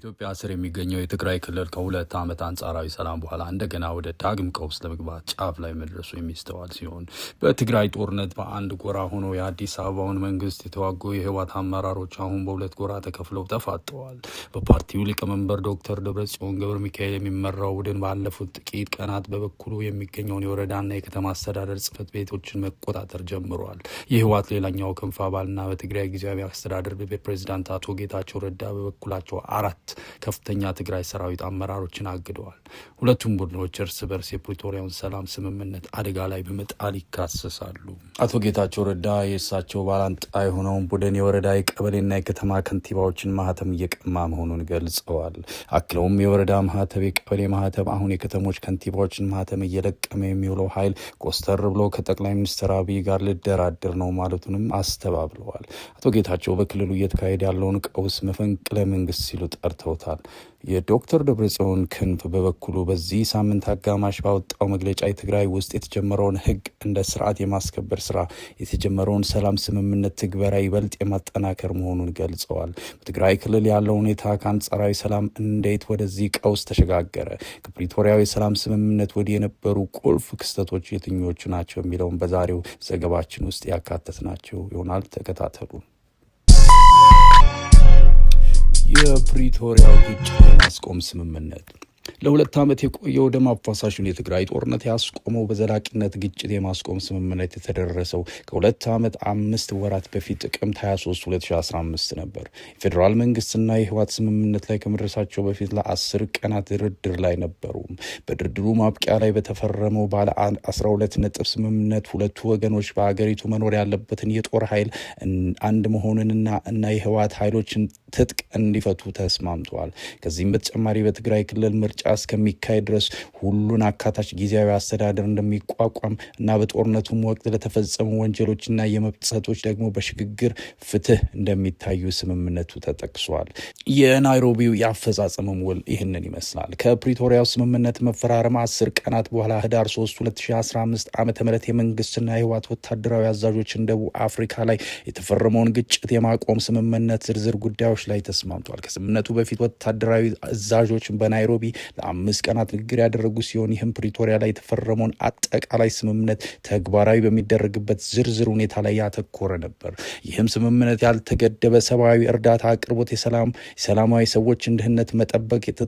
በኢትዮጵያ ስር የሚገኘው የትግራይ ክልል ከ2 ዓመት አንጻራዊ ሰላም በኋላ እንደገና ወደ ዳግም ቀውስ ለመግባት ጫፍ ላይ መድረሱ የሚስተዋል ሲሆን፣ በትግራይ ጦርነት በአንድ ጎራ ሆኖ የአዲስ አበባውን መንግስት የተዋጉ የህወሓት አመራሮች አሁን በሁለት ጎራ ተከፍለው ተፋጠዋል። በፓርቲው ሊቀመንበር ዶክተር ደብረጽዮን ገብረ ሚካኤል የሚመራው ቡድን ባለፉት ጥቂት ቀናት በበኩሉ የሚገኘውን የወረዳና የከተማ አስተዳደር ጽህፈት ቤቶችን መቆጣጠር ጀምሯል። የህወሓት ሌላኛው ክንፍ አባልና በትግራይ ጊዜያዊ አስተዳደር ፕሬዚዳንት አቶ ጌታቸው ረዳ በበኩላቸው አራት ከፍተኛ ትግራይ ሰራዊት አመራሮችን አግደዋል። ሁለቱም ቡድኖች እርስ በርስ የፕሪቶሪያውን ሰላም ስምምነት አደጋ ላይ በመጣል ይካሰሳሉ። አቶ ጌታቸው ረዳ የእሳቸው ባላንጣ የሆነውን ቡድን የወረዳ፣ የቀበሌና የከተማ ከንቲባዎችን ማህተም እየቀማ መሆኑን ገልጸዋል። አክለውም የወረዳ ማህተብ፣ የቀበሌ ማህተብ፣ አሁን የከተሞች ከንቲባዎችን ማህተም እየለቀመ የሚውለው ኃይል ኮስተር ብሎ ከጠቅላይ ሚኒስትር አብይ ጋር ልደራደር ነው ማለቱንም አስተባብለዋል። አቶ ጌታቸው በክልሉ እየተካሄደ ያለውን ቀውስ መፈንቅለ መንግስት ሲሉ ጠርተውታል። የዶክተር ደብረጽዮን ክንፍ በበኩሉ በዚህ ሳምንት አጋማሽ ባወጣው መግለጫ የትግራይ ውስጥ የተጀመረውን ህግ እንደ ስርዓት የማስከበር ስራ የተጀመረውን ሰላም ስምምነት ትግበራ ይበልጥ የማጠናከር መሆኑን ገልጸዋል። በትግራይ ክልል ያለው ሁኔታ ከአንጻራዊ ሰላም እንዴት ወደዚህ ቀውስ ተሸጋገረ? ከፕሪቶሪያው የሰላም ስምምነት ወዲህ የነበሩ ቁልፍ ክስተቶች የትኞቹ ናቸው? የሚለውን በዛሬው ዘገባችን ውስጥ ያካተትናቸው ይሆናል። ተከታተሉ። የፕሪቶሪያው ግጭት የማስቆም ስምምነት። ለ2 ዓመት የቆየው ደም አፋሳሹን የትግራይ ጦርነት ያስቆመው በዘላቂነት ግጭት የማስቆም ስምምነት የተደረሰው ከ2 ዓመት 5 ወራት በፊት ጥቅምት 23 2015 ነበር። የፌዴራል መንግስትና የህወሓት ስምምነት ላይ ከመድረሳቸው በፊት ለ10 ቀናት ድርድር ላይ ነበሩ። በድርድሩ ማብቂያ ላይ በተፈረመው ባለ 12 ነጥብ ስምምነት ሁለቱ ወገኖች በሀገሪቱ መኖር ያለበትን የጦር ኃይል አንድ መሆኑንና የህወሓት ኃይሎችን ትጥቅ እንዲፈቱ ተስማምተዋል። ከዚህም በተጨማሪ በትግራይ ክልል ምርጫ እስከሚካሄድ ድረስ ሁሉን አካታች ጊዜያዊ አስተዳደር እንደሚቋቋም እና በጦርነቱም ወቅት ለተፈጸሙ ወንጀሎችና የመብት ጥሰቶች ደግሞ በሽግግር ፍትህ እንደሚታዩ ስምምነቱ ተጠቅሷል። የናይሮቢው የአፈጻጸምም ውል ይህንን ይመስላል። ከፕሪቶሪያው ስምምነት መፈራረም 10 ቀናት በኋላ ህዳር 3 2015 ዓ ም የመንግስትና የህወሓት ወታደራዊ አዛዦችን ደቡብ አፍሪካ ላይ የተፈረመውን ግጭት የማቆም ስምምነት ዝርዝር ጉዳዮች ላይ ተስማምተዋል። ከስምምነቱ በፊት ወታደራዊ አዛዦችን በናይሮቢ ለ5 ቀናት ንግግር ያደረጉ ሲሆን፣ ይህም ፕሪቶሪያ ላይ የተፈረመውን አጠቃላይ ስምምነት ተግባራዊ በሚደረግበት ዝርዝር ሁኔታ ላይ ያተኮረ ነበር። ይህም ስምምነት ያልተገደበ ሰብአዊ እርዳታ አቅርቦት፣ የሰላማዊ ሰዎችን ደህንነት መጠበቅ፣ የትጥቅ